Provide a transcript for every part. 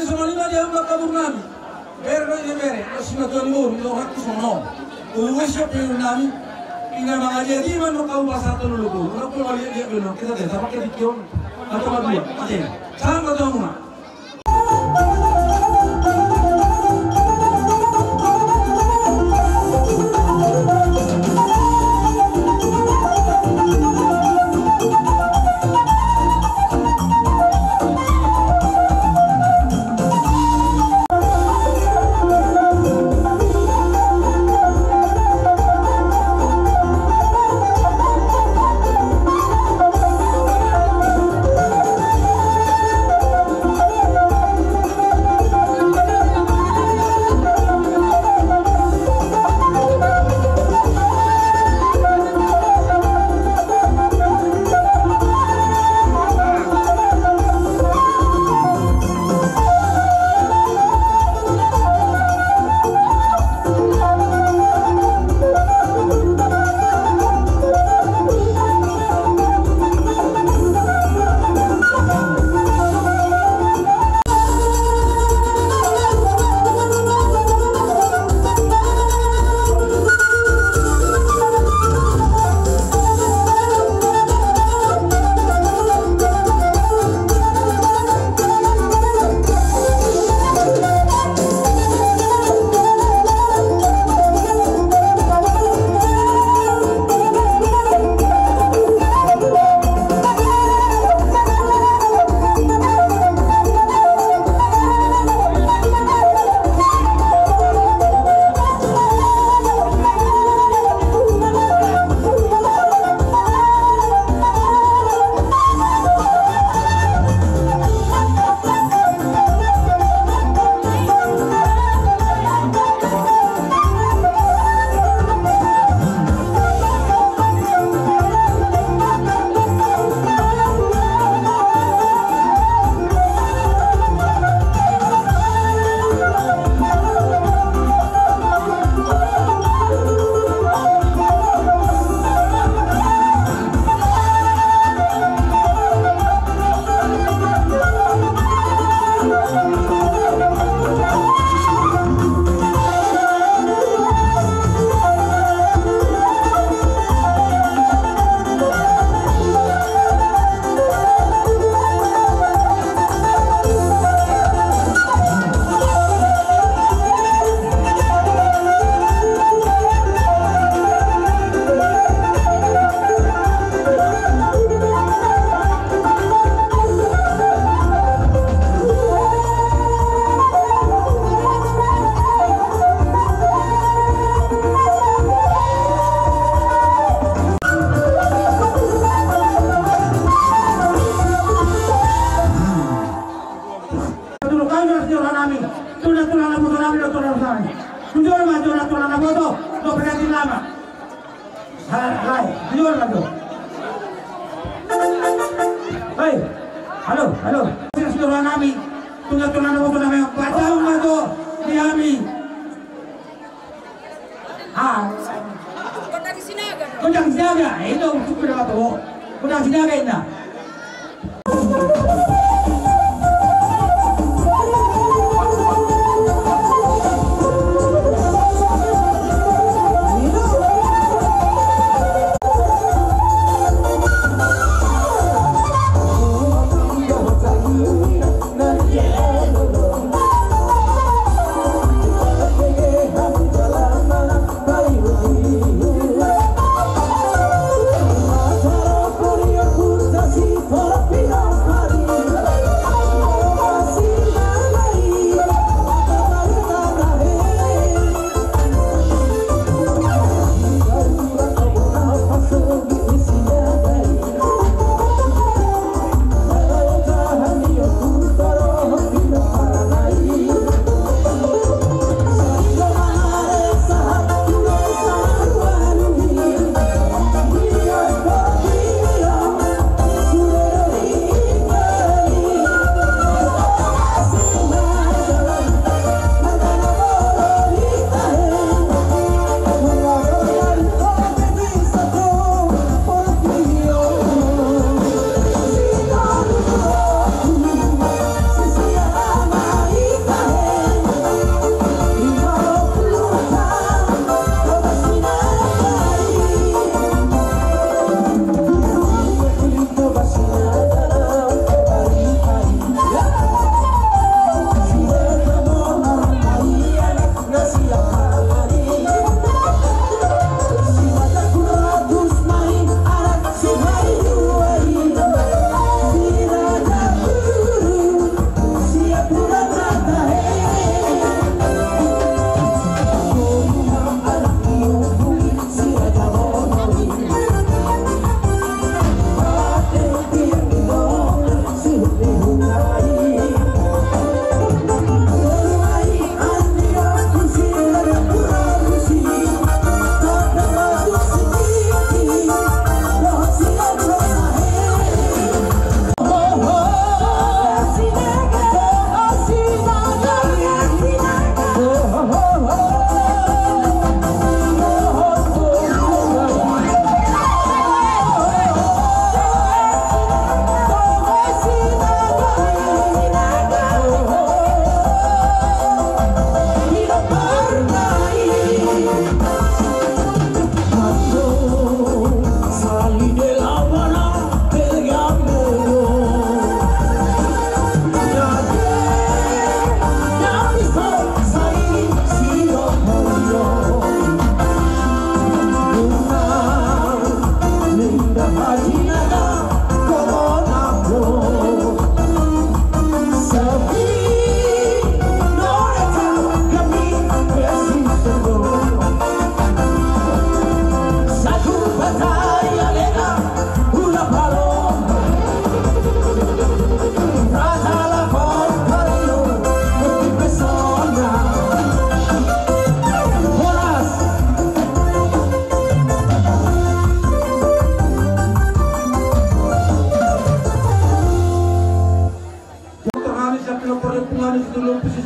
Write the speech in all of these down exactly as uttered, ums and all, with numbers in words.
Songon i ma di hamu angka boru nami, bere dohot ibebere, dohot simatua ni boru, di rohangku songon on. Olo, uas siap pe boru nami. Ina mangaliat i ma nang hamu pasahathon lolo boru. Nang pe mangaliat-liat be nang, kita te, tapake diki on. Atau madua, ate. Salam buat hamuna. Tulang-tulang na boto nami, tulang-tulang na boto nami, tulang-tulang nami. Jujur ma tulang-tulang na boto, dohot pengganti lama. Hai, hai, jujur ma tu. Hei, halo, halo. Tulang-tulang nami, tulang-tulang na boto nami, pasahat ma tu di hami. Ah. Gondang Sinaga. Gondang Sinaga. Eh, itu suku nama tu. Gondang Sinaga ini.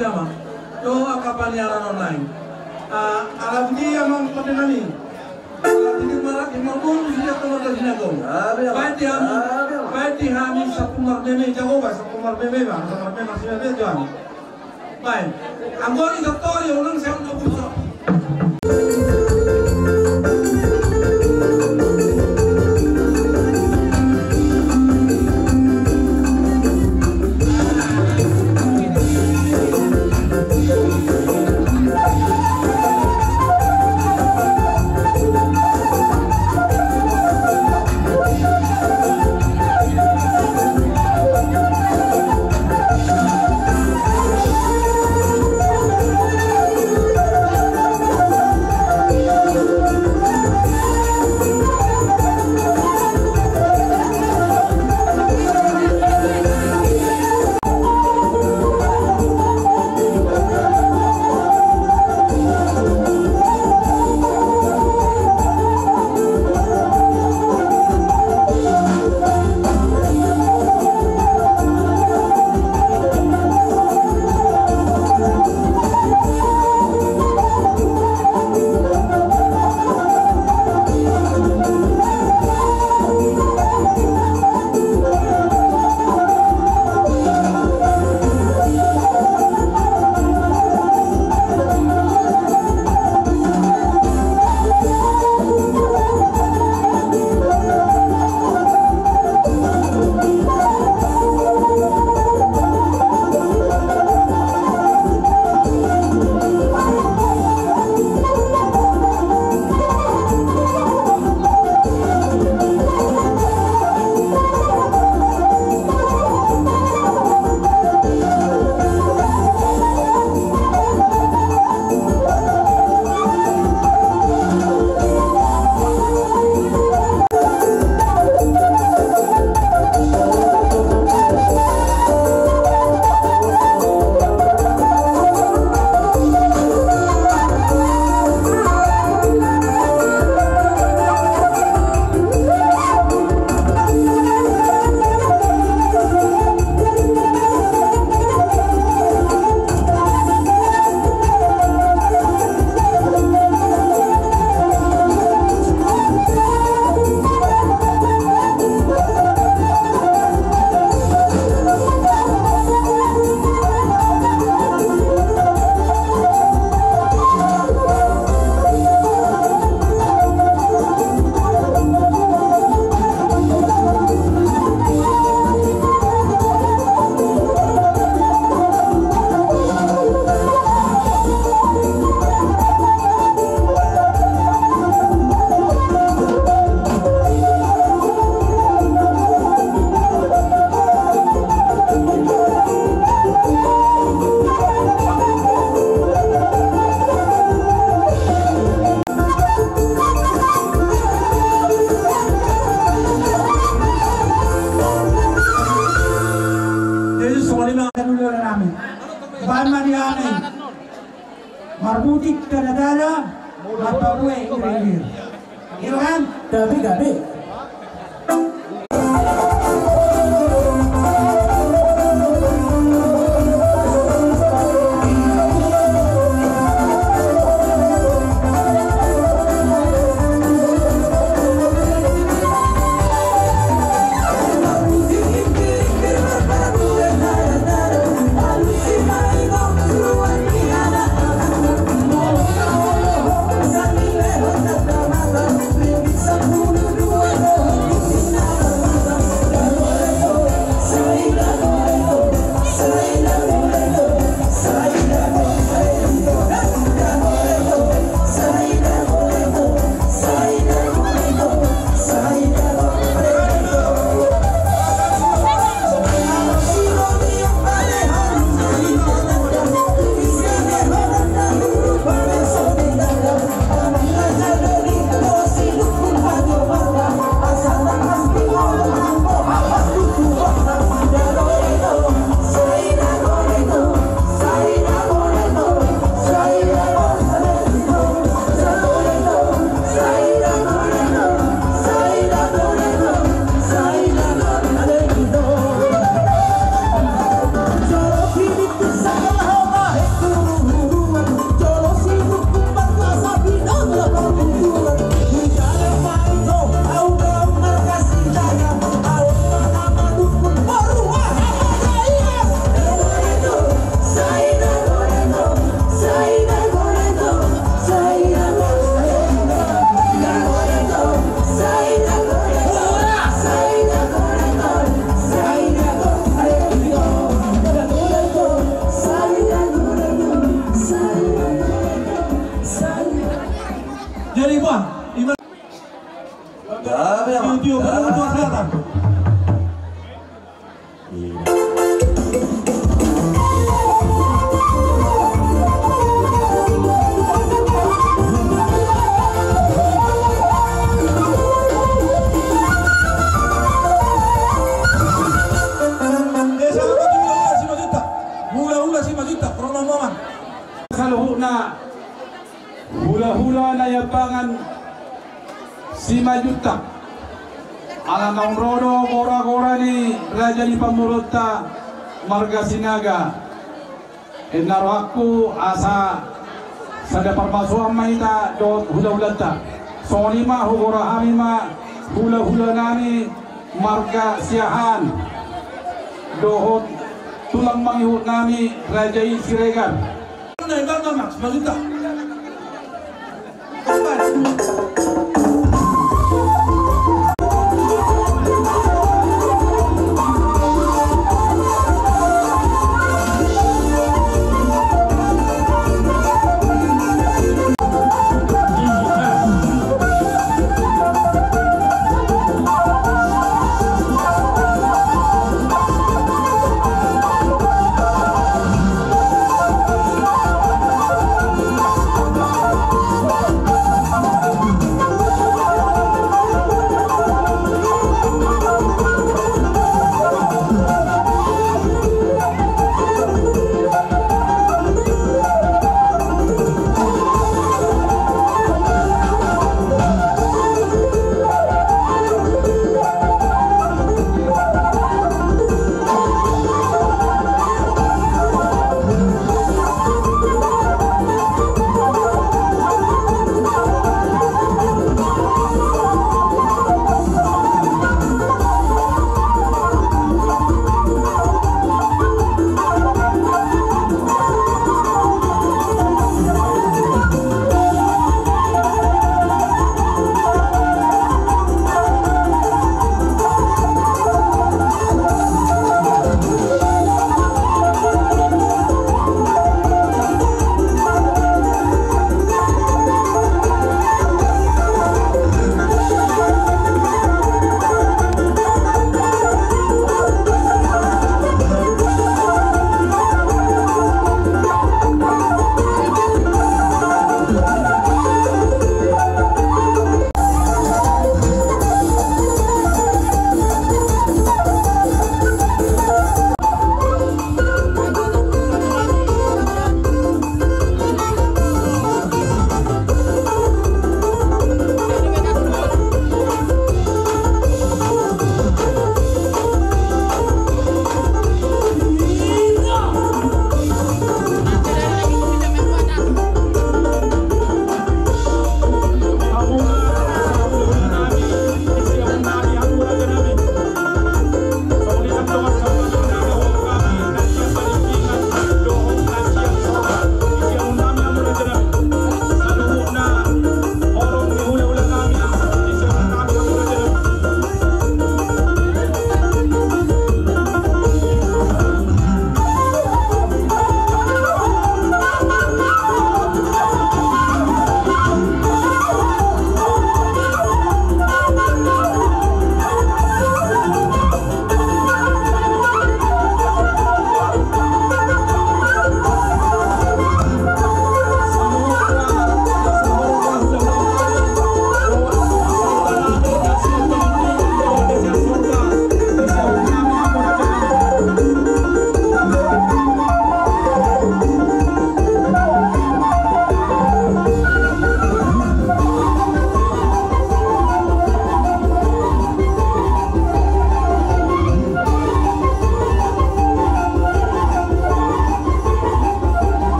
Sama. Do angka paniaran online. Ah, alai dia mang pande nami. Alai dia marak di marbon sudah teman dari sinago. Baik di hami, baik di hami satu marbeme jago ba, satu marbeme ba, satu marbeme masih ada jago. Baik. Anggo ni satu dia ulang saya untuk buka. Jadi songon i ma. Baen ma di hami. Marmutik tanda-tanda, marpabue ilir-ilir. Iya kan? Gabe, gabe. Hulahula Naiambangan Simanjuntak. Ala naung ro do gora-gora ni raja ni pamoruonta marga Sinaga. Ninna rohangku asa sada parmasumasu ma hita dohot hulahulanta. Songon i ma hugora hami ma hulahulanami marga Siahaan dohot tulang mangihutnami raja i Siregar.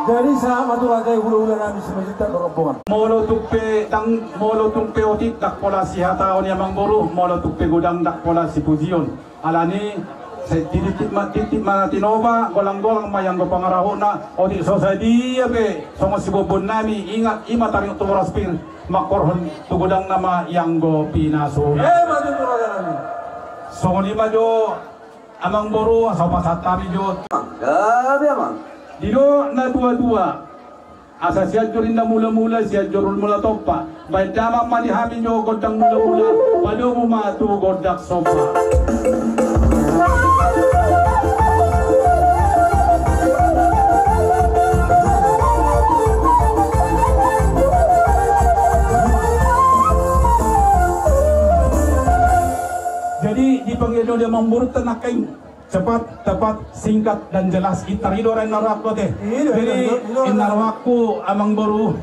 Jadi sahat ma tu raja i, hulahulanami Simanjuntak dohot rombongan. Molo tung pe tang, molo tung pe otik ndang pola sihataon i amangboru, molo tung pe godang ndang pola sipujion. Alani sai titik ma, titik ma tinopa, golang-golang ma ianggo pangarahutna, otik so sadia pe songon siboanboannami, ingat i ma taringot tu boras pir, mangkorhon tu godang nama ianggo pinasu. Eh, maju tu raja nami. Songon i ma jo amangboru, asa pasahat hami jo. Gabe amang. Didok natua-tua. Asa Sianjur Indah Mulamula, Sianjur Mulamula Tompa. Baen damang ma di hami jo gondang mulamula, padomu ma tu gondang somba. Amangboru, tangkas, cepat, tepat, singkat, dan jelas. Inna i do rohangku ate. Jadi, inna rohangku, amangboru,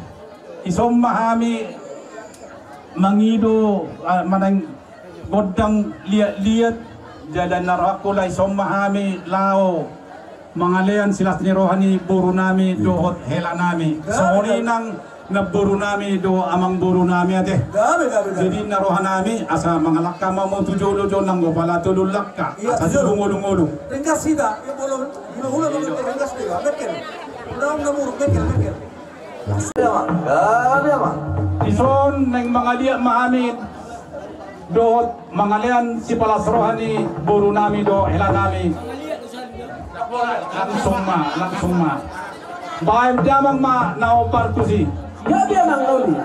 dison ma hami mangido, ah, manang gondang liat-liat, jala inna rohangku, laos dison ma hami laho mangalean silas ni roha ni boru nami dohot hela nami. Songon i nang namboru nami dohot amangboru nami ate. Jadi inna roha nami asa mangalangka ma hamu tu jolo jo nang pala tolu langka. Asa tu jolo. Asa tu jolo. Ringgas hita, ya bolon, hula-hula, ringgas dia, bekel. Udah, udah muruk, bekel, bekel. Dison naeng mangaliat ma hami dohot mangalean sipalas roha ni boru nami dohot hela nami. Langsung ma, langsung ma. Baen damang ma na ompar tusi. Ya dia nang loli.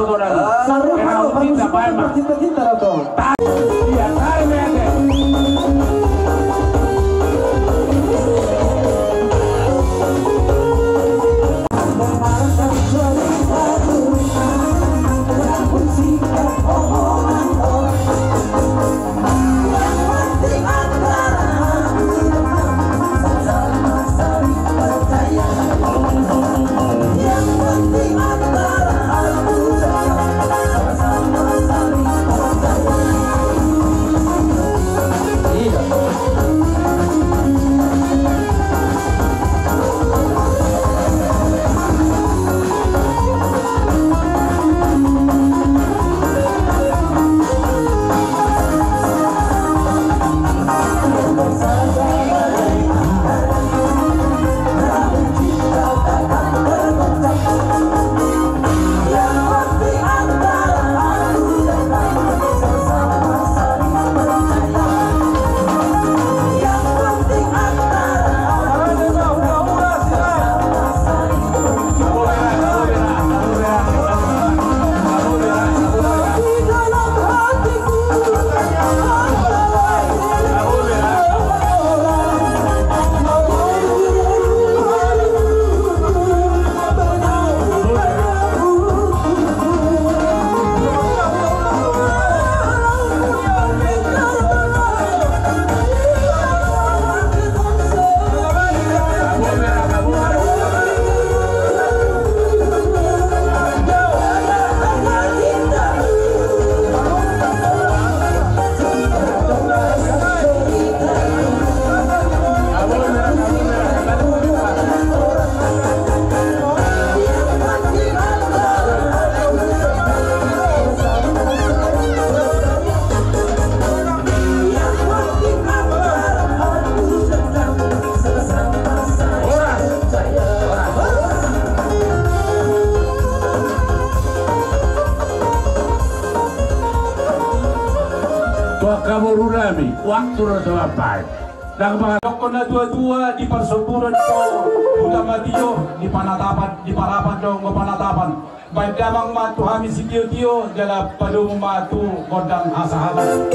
Sarupa do, panusupan, cinta-cinta do tong. Tu angka boru nami, waktu do so mambaen. Ndang mangadokkon na tua-tua di parsomburan do huta ma tio, di panatapan, di parapan do anggo panatapan. Baen damang ma tu hami sitio-tio, jala padomu ma tu gondang hasahataan.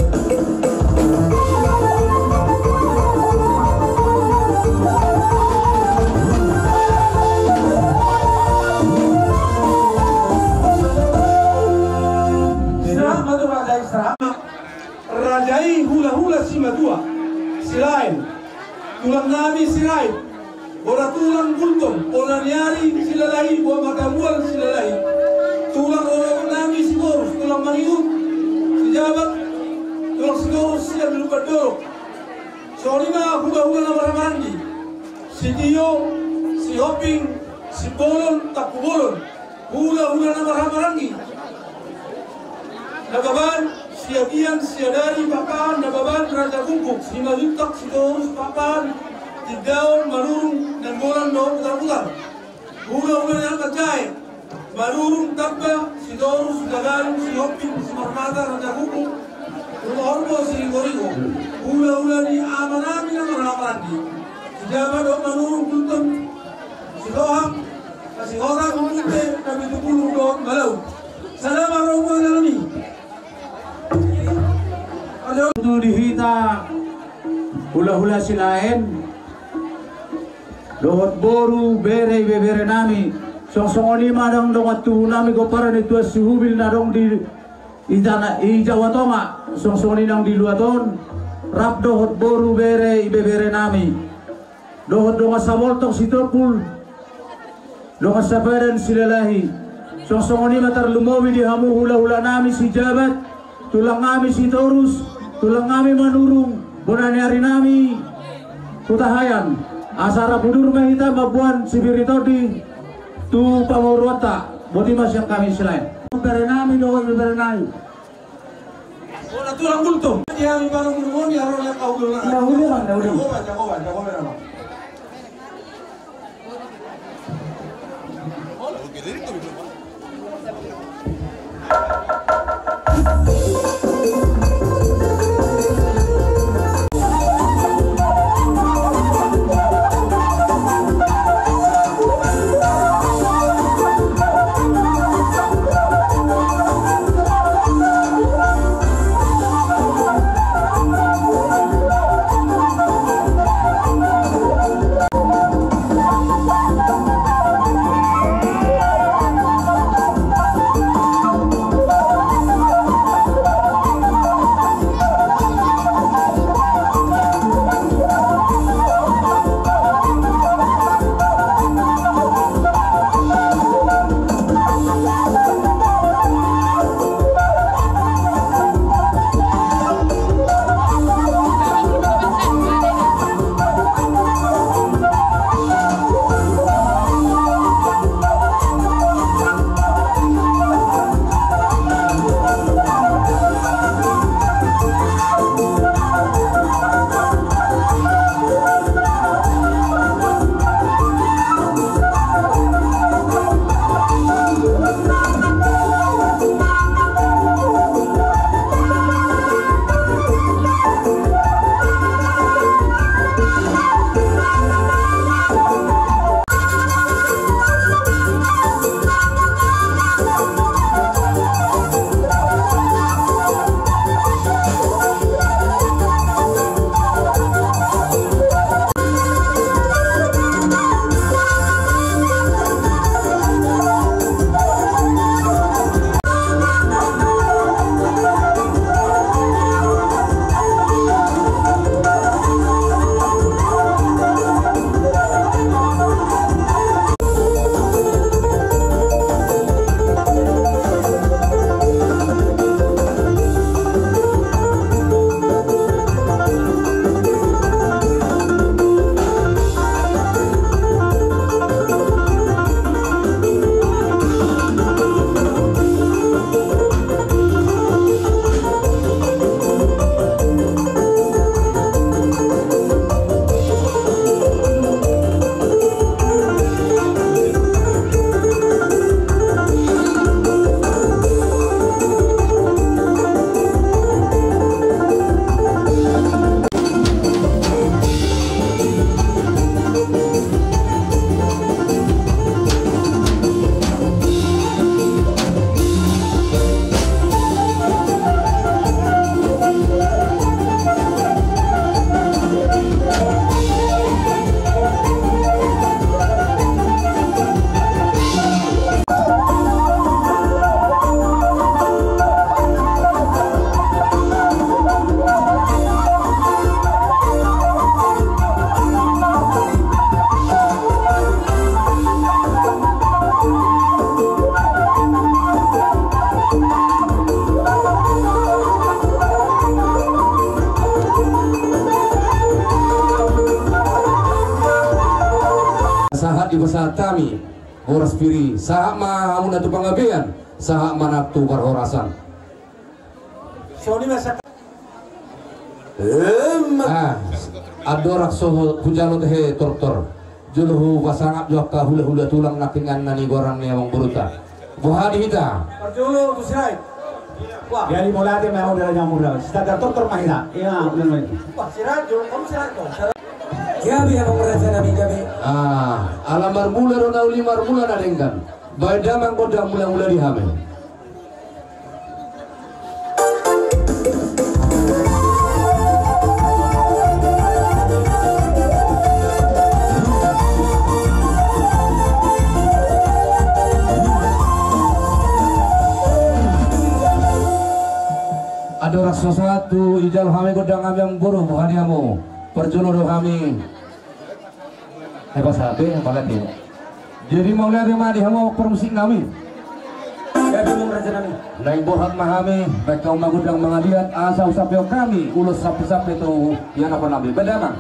Selamat ma tu raja i, selamat. Raja i hula-hula simatua Silaen. Tulang nami Silaen. Bona tulang Gultom, bona ni ari Silalahi, bona mata mual Silalahi. Tulang oloan nami Sitorus, tulang Manihut, Sijabat, tulang Sitorus sian Lumban Dolok. Songon i ma hula-hula na marhaha-maranggi. Sitio, Sihombing, Simbolon, Tampubolon. Hula-hula na marhaha-maranggi. Nababan, Siagian, Siadari, Pakpahan, Nababan, Rajagukguk, Simanjuntak, Sitorus, Pakpahan, Tindaon, Manurung, Nainggolan dohot Butarbutar. Hula-hula ni Alpat Jae, Manurung, Tamba, Sitorus, Sitagalung, Sihombing, Simarmata, Rajagukguk, Rumahorbo, Sirigorigo. Hula-hula ni amanami na marhaha-maranggi. Sijabat dohot Manurung, Gultom, Sitohang, Sihohang, Munte, Napitupulu dohot Malau. Salam ma roha ni amanami. Tu di hita hula-hula Silaen dohot boru, bere, ibebere nami. Songon i ma nang dongan tubu nami, pomparan ni Tuan Sihubil na adong di, di tano i Jawa Tonga, songon i nang di luat on, rap dohot boru, bere, ibebere nami. Dohot dongan samoltong Sitompul, dongan sapadan Silalahi. Songon i ma tarlumobi di hamu hula-hula nami Sijabat, tulang nami Sitorus, tulang nami Manurung, bona ni ari nami Hutahaean. Asa rap udur ma hita mamboan sipir ni tondi tu pamoruonta. Boti ma sian hami Silaen. Bere nami dohot bere nami. Ora tulang Gultom. Dia mi baru ngomong, dia orang yang kau bilang. Dahulu, Bang, dahulu. Jago, Bang, jago, Bang, jago, Bang. Hami, boras pir i, sahat ma hamuna tu panggabean, sahat ma nang tu parhorasan. Songon i ma sa-, Em. Ah, andorang so hujalo tahe tortor, jolo hupasangap jo angka hulahula tulang nangkiningan na nigoaran ni amangborunta. Boha di hita? Parjolo tu Sirait. Wah. Jadi mauliate ma hamu di raja murda. Sitanda tortor ma hita. Ia, benar. Wah, Sirait jo, hamu Sirait jo. Gabe, amang raja nami, gabe. Ah, ala marmula do na uli, marmula na denggan. Baen damang gondang mula-mula di hami. Andorang so sahat tu i jalo hami gondang hami amangboru, boha di hamu? Parjolo do hami. Ai, pas hape, apalagi. Jadi mauliate ma di hamu parmusik nami. Gabe, amang raja nami. Naeng boha ma hami, baen hamu ma gondang mangaliat, asa husampehon hami ulos sampe-sampe tu ianakhon nami. Baen damang.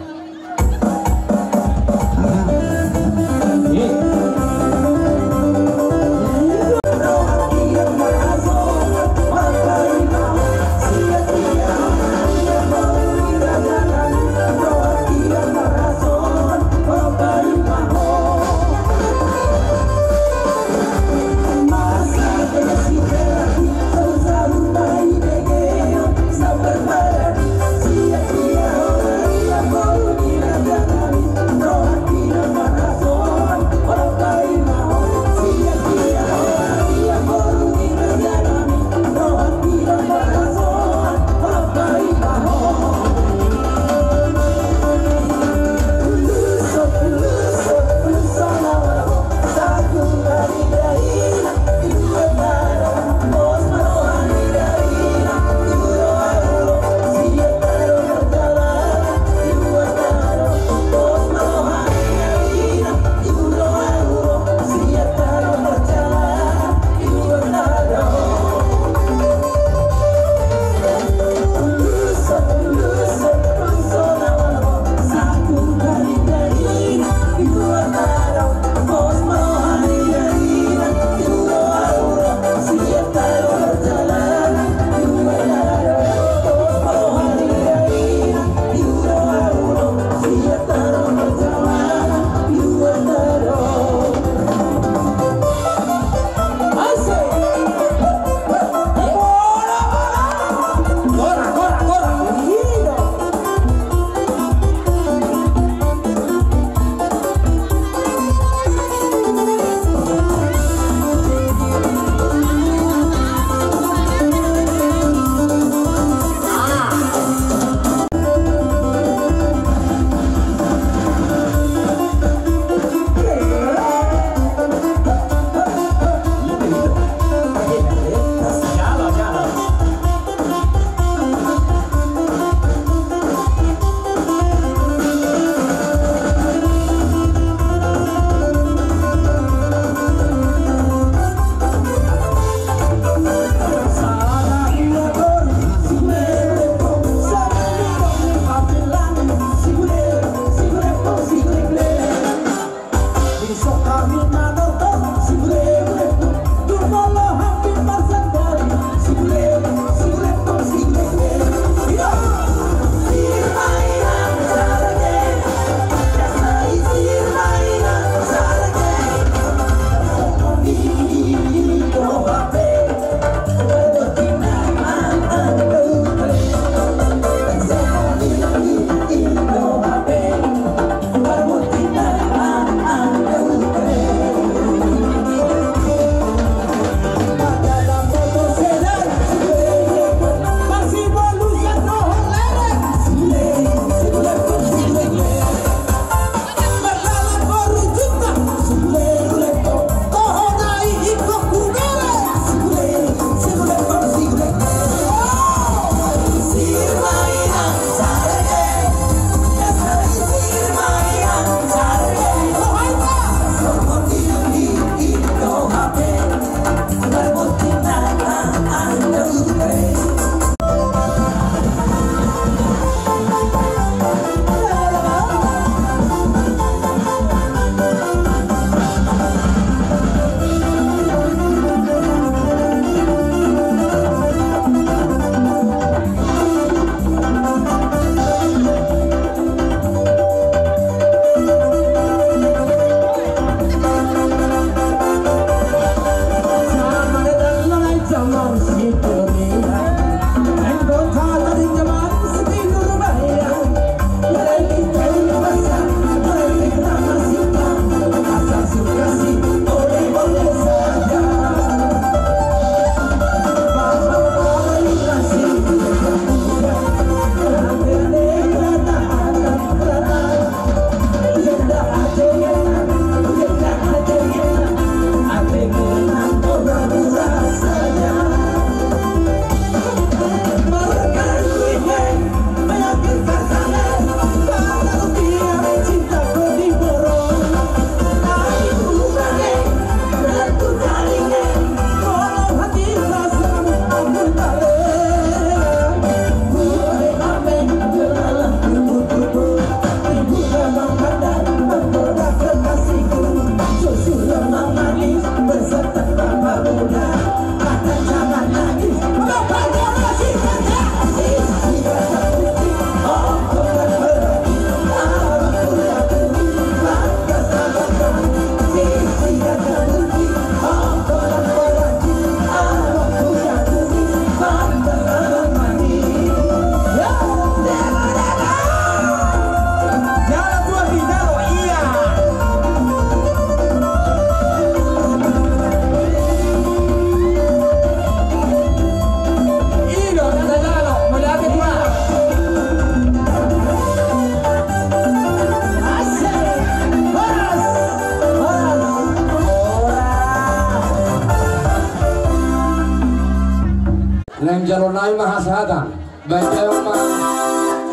Naeng jalo nai ma hasahatan. Baen daong ma.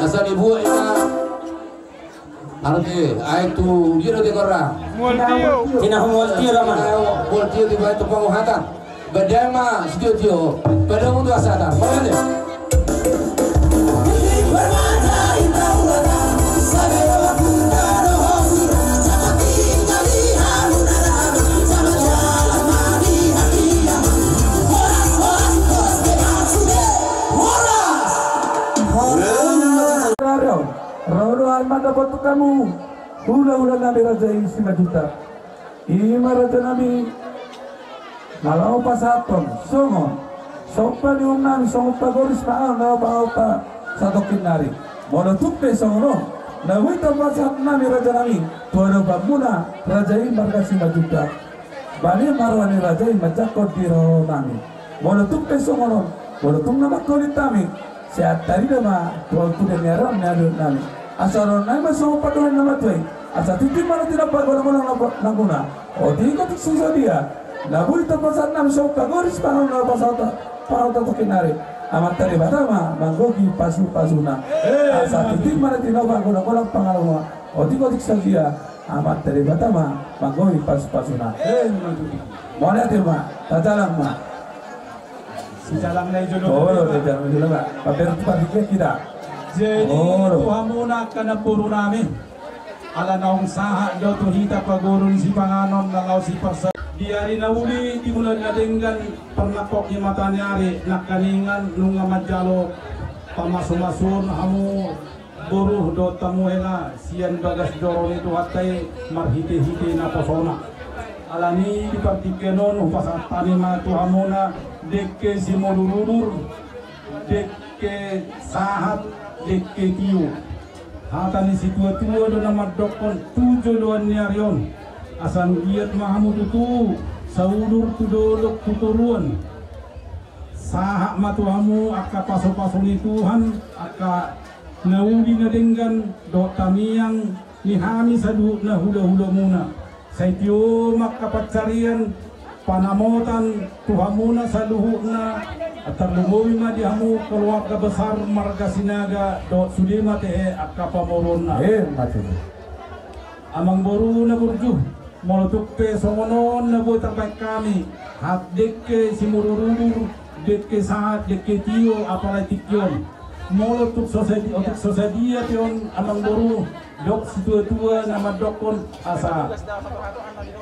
Asa dibuat ina. Arte, ai tu dia do tegora. Mual tio. Tina mual tio, Rama. Mual tio dibaen tu panguhatan. Baen daong ma sitio-tio. Baen daong tu hasahatan. Mauliate. Ro do au mandapot tu hamu hulahula nami raja i Simanjuntak. I ma raja nami na laho pasahathon songon somba ni uhum nami, songon pagoris panganon na laho pasahathon nari. Molo tung pe songon on na boi tapasahat nami raja nami tu adopanmuna raja i marga Simanjuntak. Bani ma roha ni raja i manjangkon di roha nami. Molo tung pe songon on, molo tung na mangkolit hami, sai tarida ma tu hau tu dia ni adopan nami. Asa roha nami ma songon pandohan ni na matua i. Asa tintin ma na tinompa golanggolang na guna. Otik-otik so sadia na boi tapasahat nami songon pagoris panganon na laho pasahathon nari, Amanta Debata ma manggohi pasupasuna. Asa tintin ma na tinompa golanggolang pangalomuna. Otik-otik so sadia Amanta Debata ma manggohi pasupasuna. Mauliate ma, tajalang ma. Sijalang na i jolo. Olo, sijalang na i jolo ma. Pamer tu partingkian hita. Jadi tu hamuna angka namboru nami, ala naung sahat do tu hita pagoru ni sipanganon na laho siparsa. Di ari na uli, di bulan na denggan, parnangkok ni mataniari, nangkiningan nunga manjalo pamasumasuon hamu boru dohot hamu hela sian bagas joro ni Tuhanta i marhitehite naposona. Alani i di partingkian on hupasahat hami ma tu hamuna dengke simudurudur, dengke sahat, dengke tio. Hata ni situatua do na mandokkon tu joloan ni ari on, asa anggiat ma hamu tutu saudur tu dolok tu toruan. Sahat ma tu hamu angka pasupasu ni Tuhan, angka na uli na denggan dohot tangiang ni hami saluhutna hulahulamuna. Sai tio ma angka pansarian panamotan tu hamuna saluhutna, tarlumobi ma di hamu keluarga besar marga Sinaga dohot sude ma tehe angka pamoruonna. Amangboru na burju, molo tung pe songon on na boi tarbaen hami, hat dengke simudurudur, dengke sahat, dengke tio, apalagi tingki on. Molo tung so sadia, otik so sadia pe on amangboru, dok situatua na mandokkon asa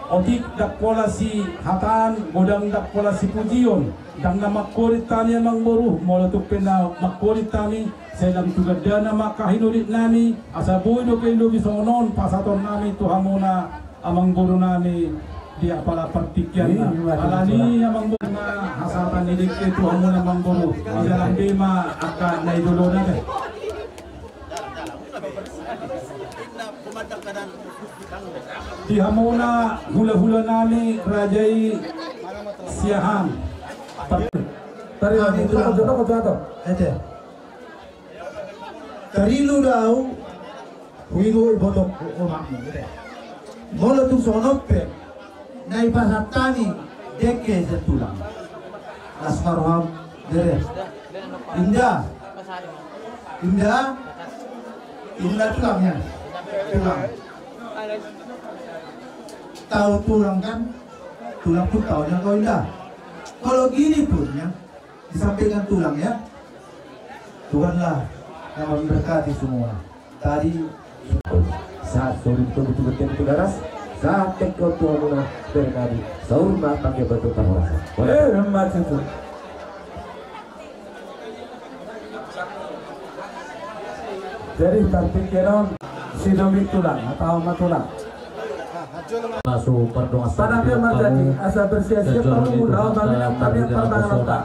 otik ndang pola sihataan, godang ndang pola sipujion, ndang na mangkolit hami amangboru, molo tung pe na mangkolit hami, sai lam tu gandana ma angka hinurit nami, asa boi dope lobi songon on pasahaton nami tu hamuna amangboru nami di apala partingkian. Alani i amangboru ma hasahatan ni dengke tu hamuna amangboru, dijalang be ma angka na i jolona be. Di hamuna hulahula nami raja i Siahaan. Tarima, tarima. Tarilu do au, huingot ibotongku omakmu. Molo tung songon on pe na ipasahat hami dengke sian tulang. Las ma roham, bere. Inda. Inda. Inda tulang ya. Tulang. Tahu tulang kan? Tulang pun tahunya kau inda. Kalau gini pun ya, di samping kan tulang ya. Tuhanlah yang memberkati semua. Tadi sahat saur matua, tu genteng, tu daras, sahat dengke on tu hamuna bere nami, saur ma pangge batu parhorasan. Eh, macam itu. Jadi tarpikir on si Domi tulang, atau ama tulang. Masuk pardongansaripeon hamu, asa bersiap-siap hamu laho mangido pardongansaripeon.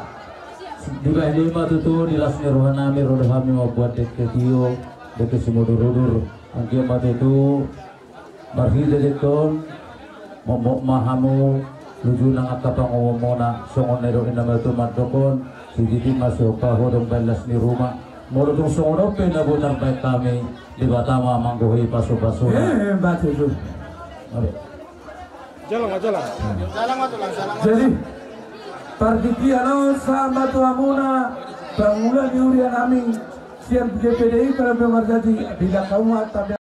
Dibahen i ma tutu di las ni roha nami ro do hami mambuat dengke tio, dengke simudurudur. Anggiat ma tutu marhite dengke on, momok ma hamu luju nang angka pangomoanmuna, songon na nidok ni na matua mandok on, sititi ma sihompa ho do umbahen las ni ruma. Molo tung songon on pe na boi tarbaen hami, Debata ma manggohi pasupasuna. Eh, eh, baca itu. Jalang, jalang. Jadi, Partingkian on sahat ma tu hamuna, pangula ni huria nami, sian G P D I Kalambiong Harjati, bila kamu mata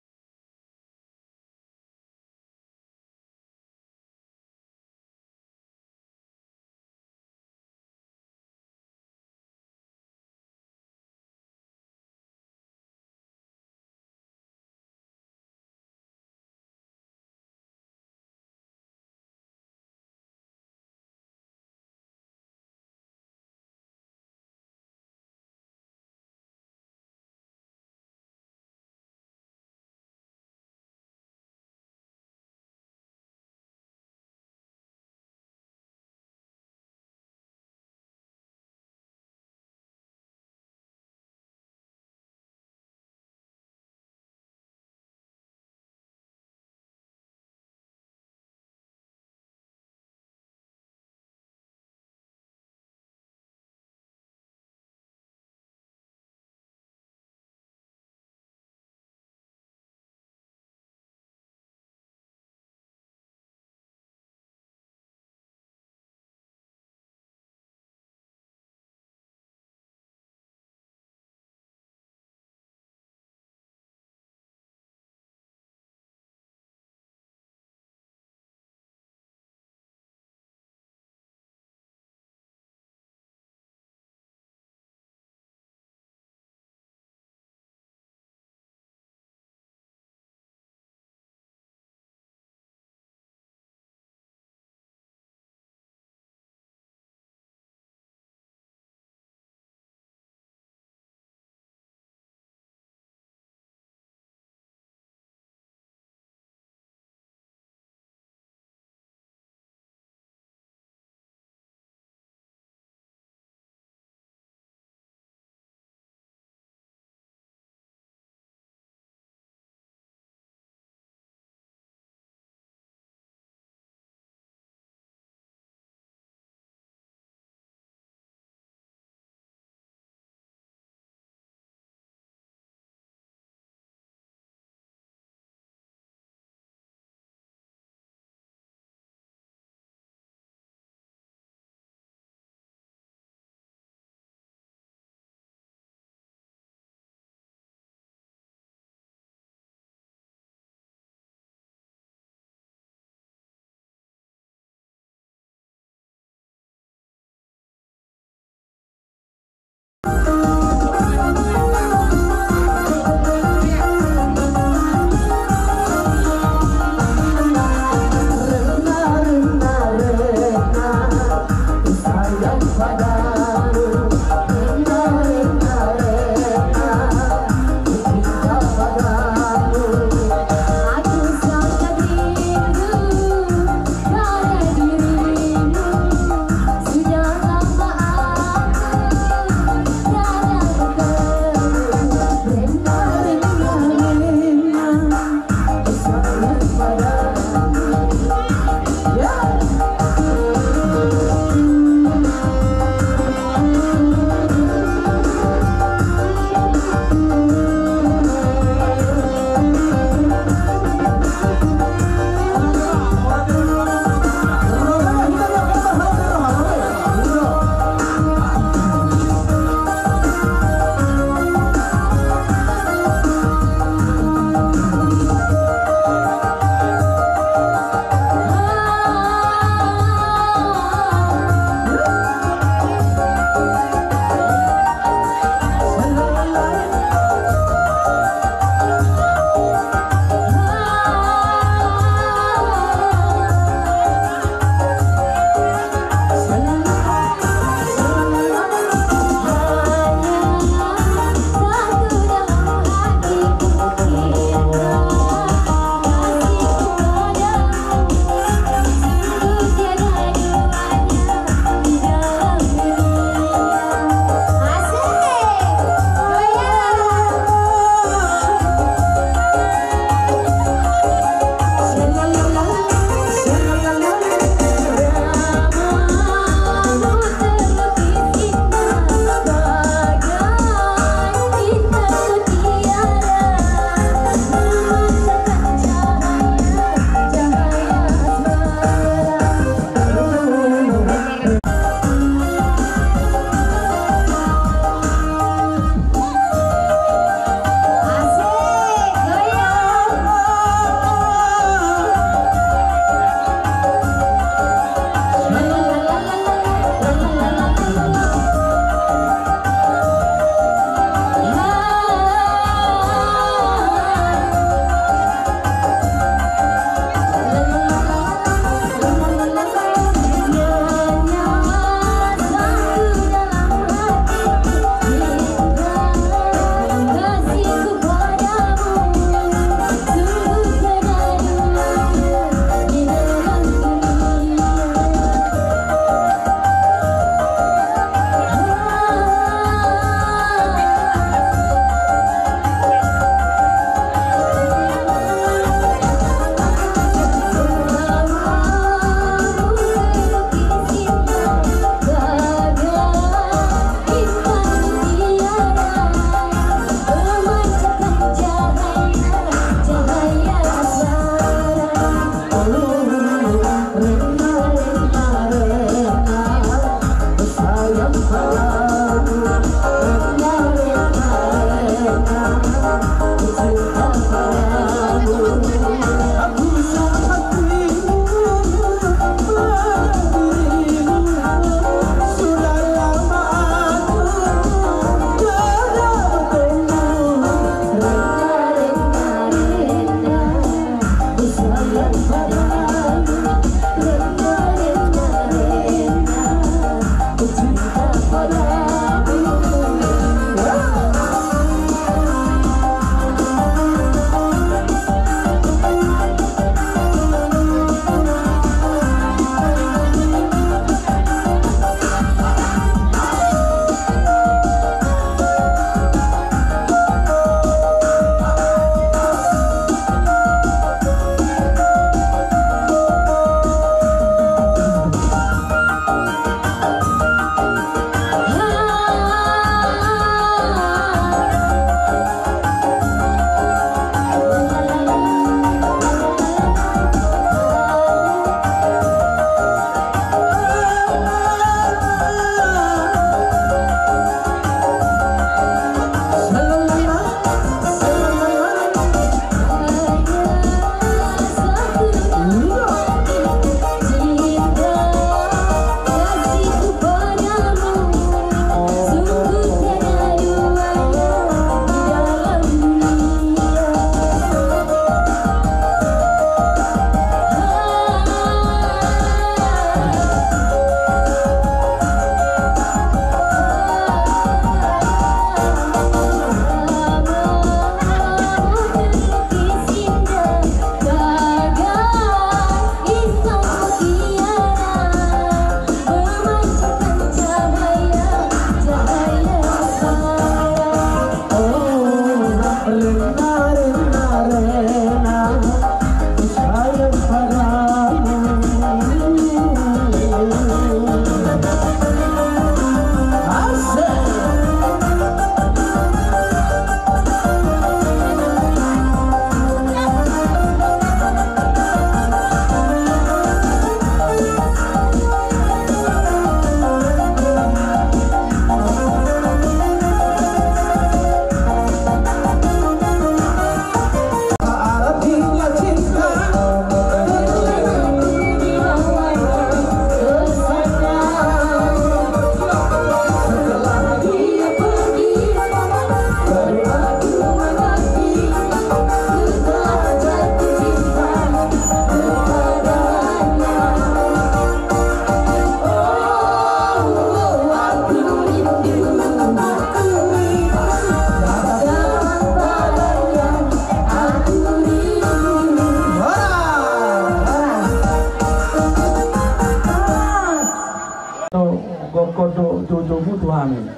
Gokhon do joujoumu tu hami.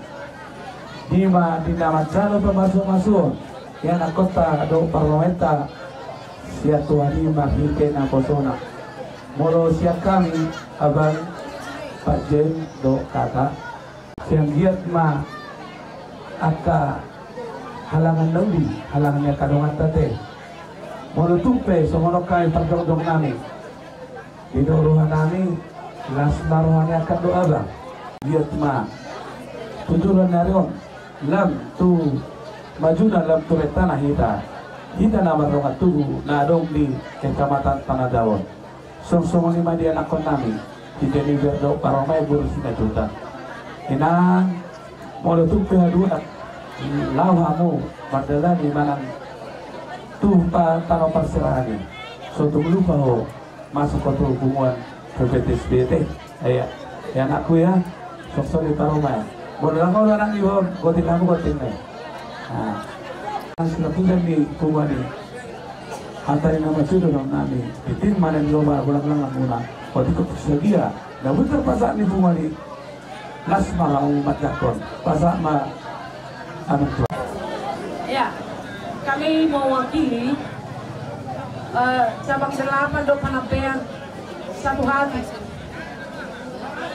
Di ma di na manjalo pamasumasuon ianakhonta dohot parumaenta sian Tuhan i marhite naposona. Molo sian hami, abang, Pak Jen dohot kakak, sai anggiat ma angka halangan na uli, halangan ni angka donganta ate. Molo tung pe songon on hami pardokdok nami, didok roha nami, las ma roha ni angka dohot abang. Anggiat ma tu joloan ni ari on, lam tu majuna lam tu rentana hita, hita na mardongan tubu na adong di Kecamatan Tanah Daun. Songon i ma di anakhon nami, di Jennifer dohot Paromai boru Simanjuntak. Inang, molo tung pe haduan, laho hamu mardalani manang tu pa-, tano parserahan i. So tung lupa ho masuk ho tu punguan P P T S B ate. Ia, ia anakku ia, songon i Paromai. Molo dang olo anak ni ho, gonting hamu gonting na i. Nah. Nang silapusan ni punguan i. Hata ni na matua do nang nami. Tintin ma na nilomba, golang-golang muna. Oti ko sadia. Na butar pasahat ni punguan i. Las ma hamu manjangkon. Pasahat ma. Amin. Ya, kami mewakili, eh, cabang delapan do Panambean satu hati.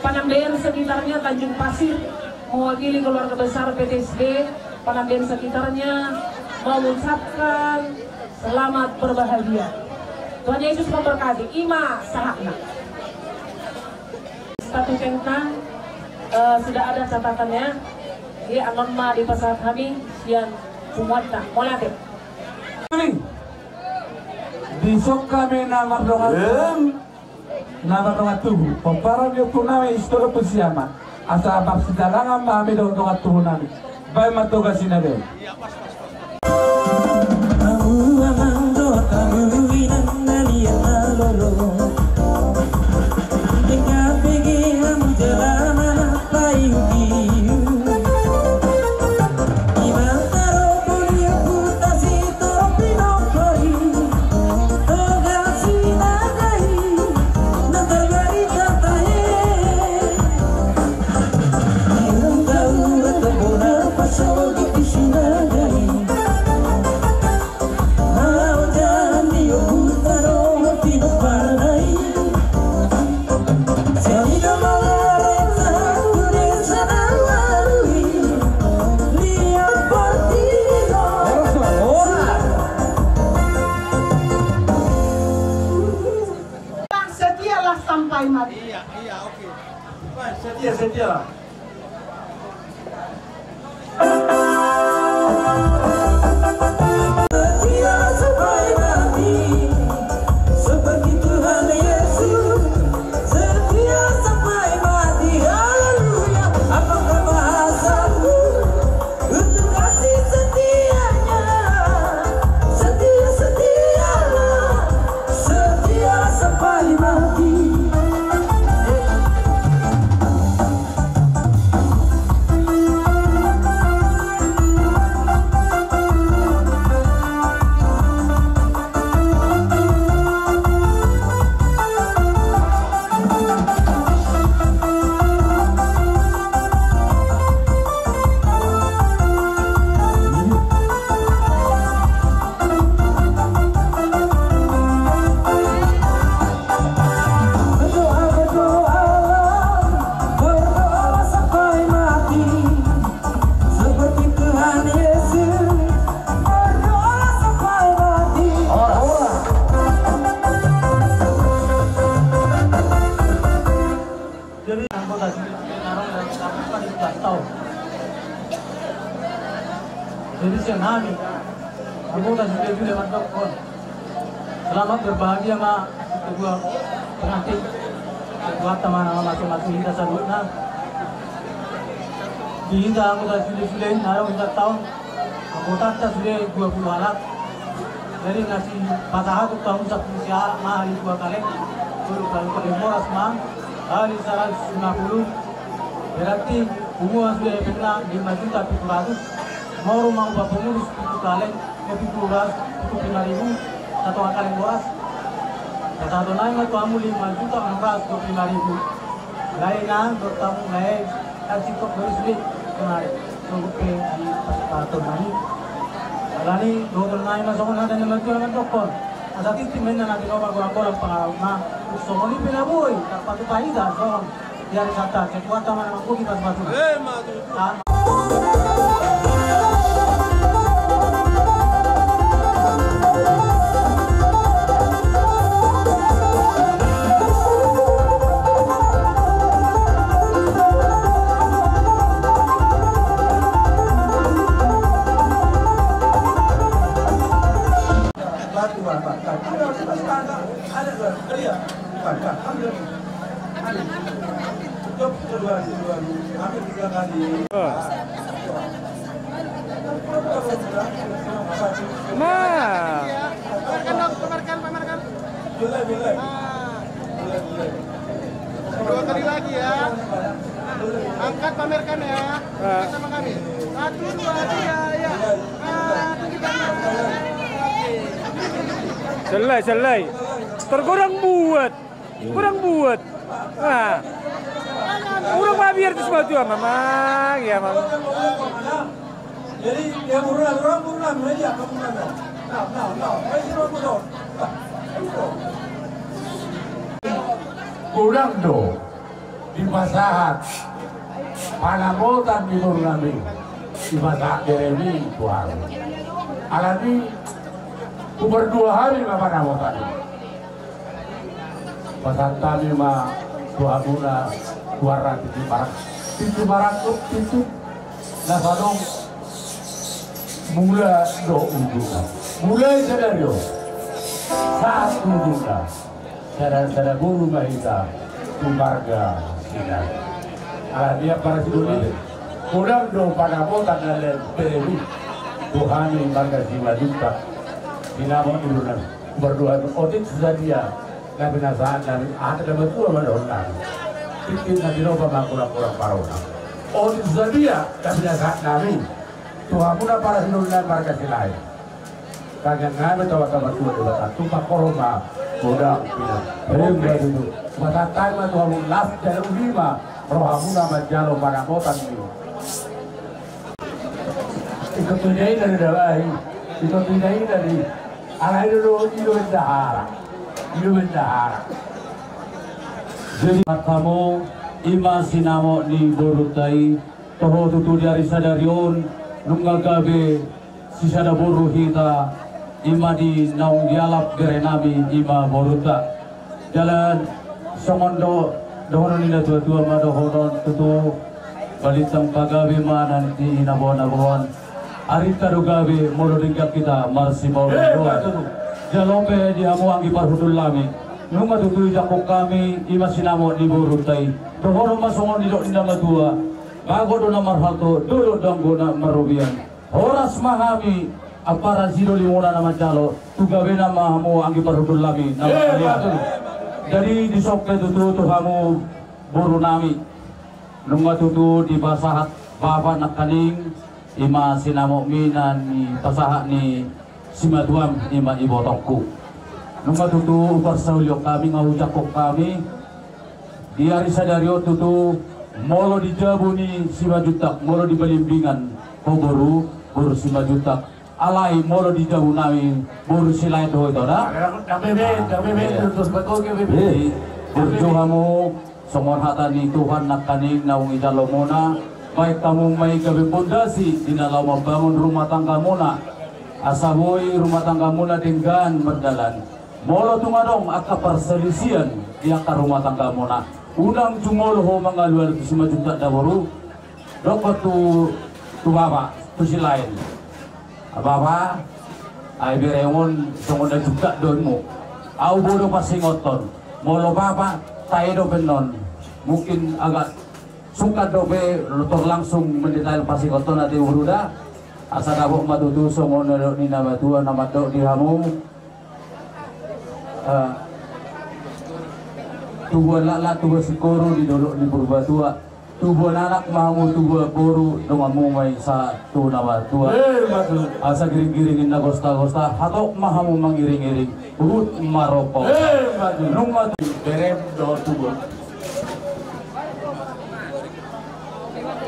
Panambean sekitarnya Tanjung Pasir, mewakili keluarga besar P T S B, Panambean sekitarnya mengucapkan selamat berbahagia. Tuhan Yesus memberkati. I ma sahatna. Status yang tenang, eh, sudah ada catatannya. Jadi annon ma dipasahat hami sian punguanta. Mauliate. Dison hami na mardongan. Em. Na mardongan tubu, pomparan ni ompu nami Sitorus Siama, asa marsidalangan ma hami dohot dongan tubu nami. Baen ma togas i na be. Hamu amang dohot hamu inang na liat na lolo. Denggan bege hamu jala manang paiu-iu. Ima tarombo ni ompunta Sitorus Pinongkor i. Setialah sampai mati. Iya, iya, oke. Baik, setia, setialah. Setia sampai mati, seperti Tuhan Yesus. Setia sampai mati, haleluya. Apakah bahasamu? Untuk kasih setianya, setia, setialah, setia sampai mati. Seperti Tuhan Yesus, berdoa sampai mati. Horas. Jadi anggota sude na ro dalam empat belas tahun. Jadi sian hami anggota sude-sude mandokkon. Selamat berbahagia ma tu kedua pengantin. Tuhan ma na mamasumasu hita saluhutna. Di hita anggota sude-sude na ro empat taon, anggotanta sude dua pulu halak. Jadi na sipasahaton tu hamu sampulu sia halak ma hali dua kaleng. Tolu kali kaleng boras ma hali saratus lima pulu. Berarti punguan sude hepengna lima juta pitu ratus. Molo ma upah pengurus pitu kaleng, eh, pitu ratus pitu pulu lima ribu, satonga kaleng boras. Pasahaton nami ma tu hamu lima juta enam ratus dua pulu lima ribu. Lae inang dohot hamu lae, kan singkop do i sude. Sonari, songon pe di pasahaton nami. Alani dohonon nami ma songon hata ni na matua mandokkon. Asa tintin ma inna na tinopa, golang-golang pangarahutna. Songon i pe na boi tarpatupa hita songon di ari Sabat, sai Tuhanta ma na manggohi pasu-pasuna. Nah. Pamerkan dong, pamerkan, pamerkan. Ah. Dua kali lagi ya. Angkat, pamerkan ya. Ah. Angkat sama kami. Satu, dua, tiga, ya. Ah, tunjukkan. Oke. Selai, selai. Terkurang buat. Kurang buat. Nah. Kurang mabiar tu simatua, Mamang. Ya, Mamang. Jadi, dia murah, murah, murah, murah, dia akan murah. Nah, nah, nah. Ayo, sini, Bang, Bang. Nah, ayo, Bang. Godang do dipasahat panamotan ni boru nami, dipasahat beremi tu ahu. Alani, hupardua hami ma panamotan i. Pasahat hami ma tu hamuna tu arah tintin parak, tintin parak tu tintin na sadong mula do ujungna. Mulai sadari on sahat tu ujungna, sada-sada boru ma hita tu marga Silahi. Alani, para sidoli, godang do panamotan na lain beremi tu hami marga Simanjuntak. Sinamot ni boru nami. Hupardua hami, otik tu sadia na pinasahat nami, hata ni na matua ma dohonon nami. Tintin na tinopa ma golang-golang pangarahutna. Otik tu sadia na pinasahat nami tu hamuna para sidoli nami marga Silahi. Tangiang nami tu Amanta Martua Debata, tumpak hormat, godang pinangido. Pasahat hami ma tu hamu, las jala uli ma rohamuna manjalo panamotan i. Ingkon tu ina-ina do, Dabai. Ingkon tu ina-ina do. Alai do, do, i do bendahara. I do bendahara. Jadi, matamu, i ma sinamot ni borunta i, toho tutu di ari sadari on, nunga gabe sisada boru hita, i ma di naung dialap bere nami, i ma borunta. Jala songon do, dohonon ni natua-tua ma dohonon tutu, balintang pagabe ma nanti na boan-boan. Arinta do gabe molo denggan hita marsipaoloan. Eh, betul. Jala on pe di hamu anggi parhundul nami, nunga tutu dijangkon hami, i ma sinamot ni borunta i. Dohonon ma songon nidok ni na matua: Bagot do na marhalto, dolok do anggona marrobean. Horas ma hami, ampara sidoli muna na manjalo, tu gabena ma hamu anggi parhundul nami na mangalean. Jadi dison pe tutu tu hamu boru nami, nunga tutu dipasahat bapa nangkaning, i ma sinamotmi na nipasahat ni simatuam, i ma ibotongku. Nunga tutu huparsaulihon hami, nunga hujangkon hami, di ari sadari on tutu, molo di jabu ni Simanjuntak, molo di Balimbingan ho boru, boru Simanjuntak. Alai molo di jabu nami, boru Silaen do ho ito da. Dang bebe, dang bebe, terus betul ke bebe. Burju hamu, songon hata ni Tuhan nangkaning naung dijalo muna, baen hamu ma i gabe pondasi di na laho mambangun rumah tangga muna. Asa boi rumah tangga muna denggan mardalan. Molo tung adong angka parsalisian di angka rumah tangga muna, unang jumolo ho mangalualu tu Simanjuntak da boru, dokkon tu, tu bapa, tu Silaen. Bapa, ai berengkon songon na juntak do inmu. Ahu boi do pasingothon. Molo bapa, tahe dope annon. Mungkin agak sungkan dope, tor langsung mendetail pasingothon ate boru da. Asa dapot ma tutu songon na nidok ni na matua na mandok di hamu. Ah, tubuan laklak, tubuan singkoru di dolok ni Purbatua. Tubuan anak ma hamu, tubuan boru, donganmu ma i sahat tu na matua. Eh, betul. Asa giring-giring ninna gosta-gosta, hatop ma hamu mangiring-iring, huhut marompa. Eh, betul. Nunga tu berem dohot tubuan.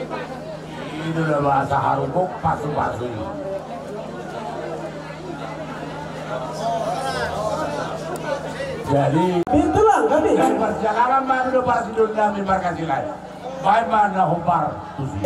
I do na bahasa harumpok pasu-pasu i. Jadi pintulang kami. Dari parsialangan ma do parsidon nami markasi lae. Baen ma na hombar tusi.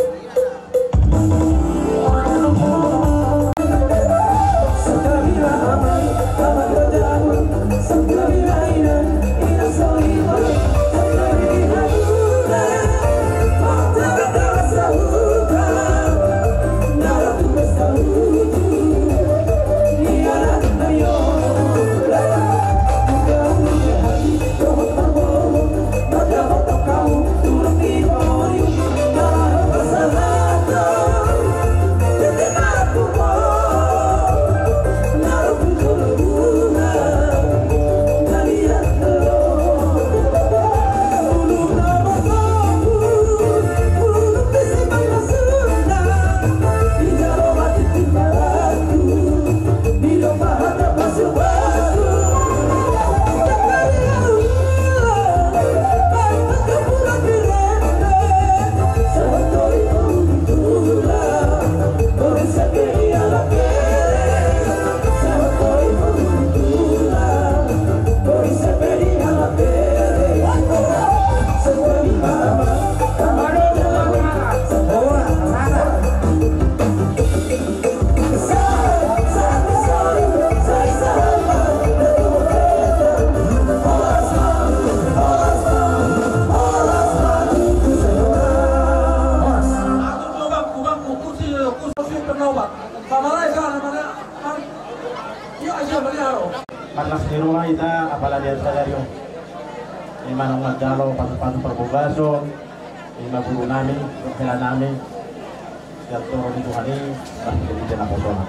Marlas ni roha hita apala di ari sadari on. Ima naung manjalo pasu-pasu parbagason. Ima guru nami, hela nami. Sian toru ni Tuhan i, marhite-hite naposona.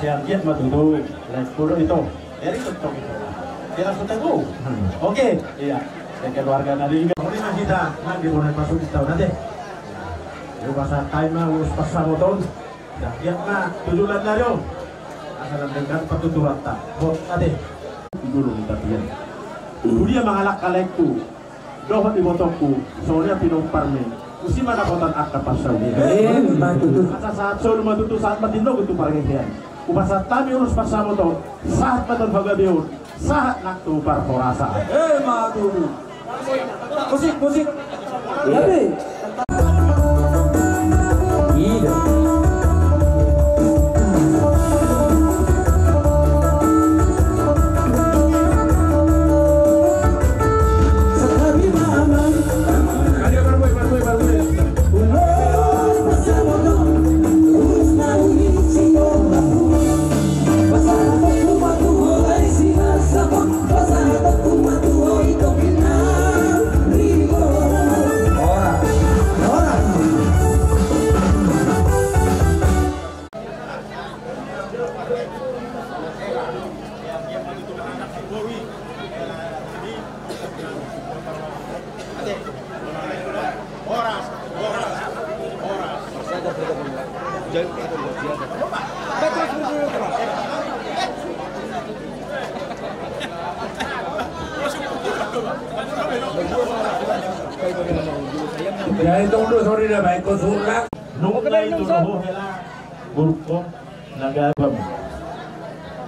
Sai anggiat ma tutu, laengku do ito. Eri tongtong ito. Ira sutegu. Oke, iya. Sai keluarga na di. Muli ma hita, nang di bona pasu-pasu ito, ate. Di pasahat hami ma ulos pansamotan. Sai anggiat ma tutu lan na ro. Asa na denggan patuturanta. Bot, ate. Guru ni tapian. Tudia mangalangka laengku. Dohot ibotongku, songon i ma pinomparmi, tusi ma dapotan angka pansamotan. Ima tutu. Asa sahat solu ma tutu, sahat ma tinogu tu pargerean. Hupasahat hami ulos pansamotan, sahat ma tu hagabeon, sahat nang tu parhorasan. Ima tutu. Musik, musik. Iya. Jadi tunggu, sorry dah, baik, kau suruh. Nunga i tu dohot hela gurukku na gabe hamu.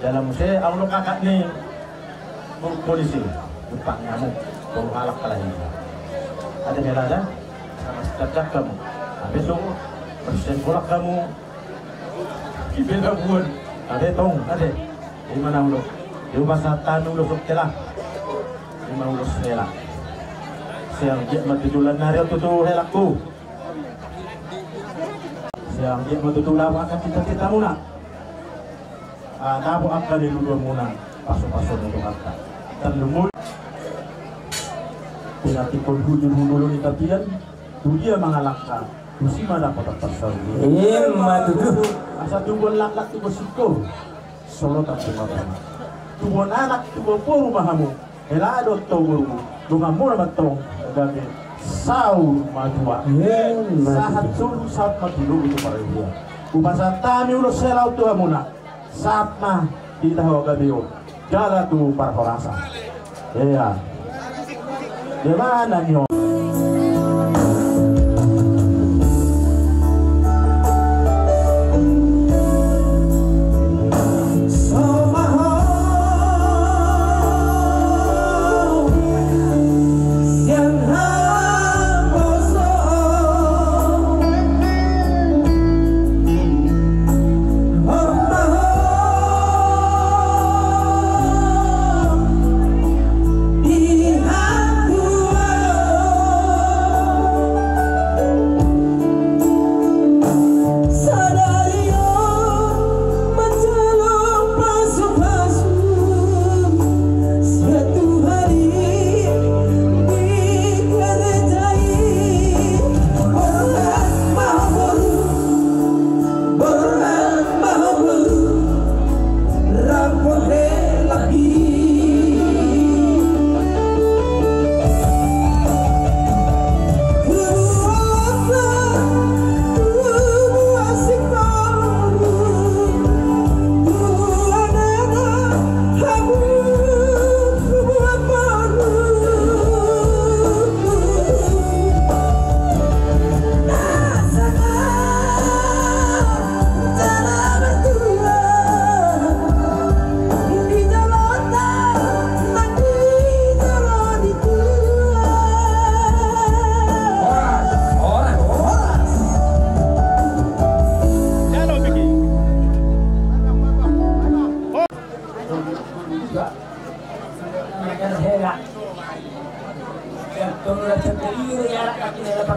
Jala muse au do kakak ni gurukku disi. Jumpang ni hamu. Tolu halak halak i. Ate hela da. Sama si tadang hamu. Ate tong. Persen bolak hamu. Ibe na buan. Ate tong. Ate. Ima na ulos. Ima sahat hami ulos hela. Ima ulos hela. Sai anggiat ma tutu lan na ro tutu helangku. Sai anggiat ma tutu dapot angka cita-citamuna. Ah, dapot angka niluluanmuna. Pasu-pasu ni Tuhanta. Tarlumobi. Pinantikhon hujur-hujur ni tapian. Tudia mangalangka. Tusi ma dapotan pansamotan. Ima tutu. Asa tubuan laklak tubuan singkoru. Solotan tu ma bona. Tubuan anak tubuan boru ma hamu. Hela do antong boru, donganmuna ma antong gabe saur matua. Ima tutu. Sahat solu sahat ma tinogu tu parhitean. Hupasahat hami ulos hela on tu hamuna. Sahat ma di hita hagabeon. Jala tu parhorasan. Iya. Di mana ni on?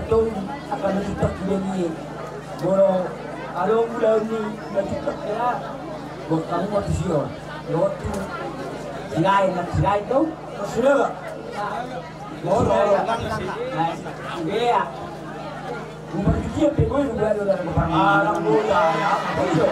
Tong akan mencetak dia ni. Molo adong ulaon ni mencetak ya. Buat kamu waktu sio. Waktu silai nak silai tu. Sudah, Pak. Molo, molo. Nah, iya. Umur dia pe boy udah ada. Anak muda ya. Iya.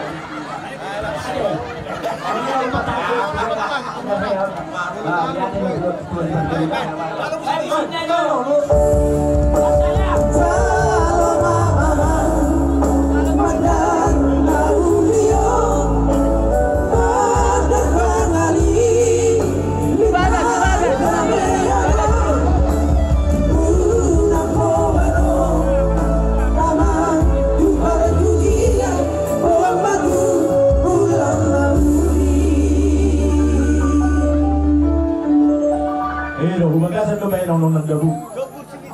Eh, do, hubagasan do baen nong nong nang gabu.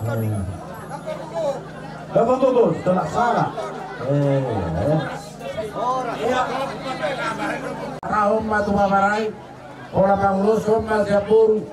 Eh. Dapat tutu, tolak salah. Eh, eh. Rahom ma tu babarai, pola pangulos ma siap boru.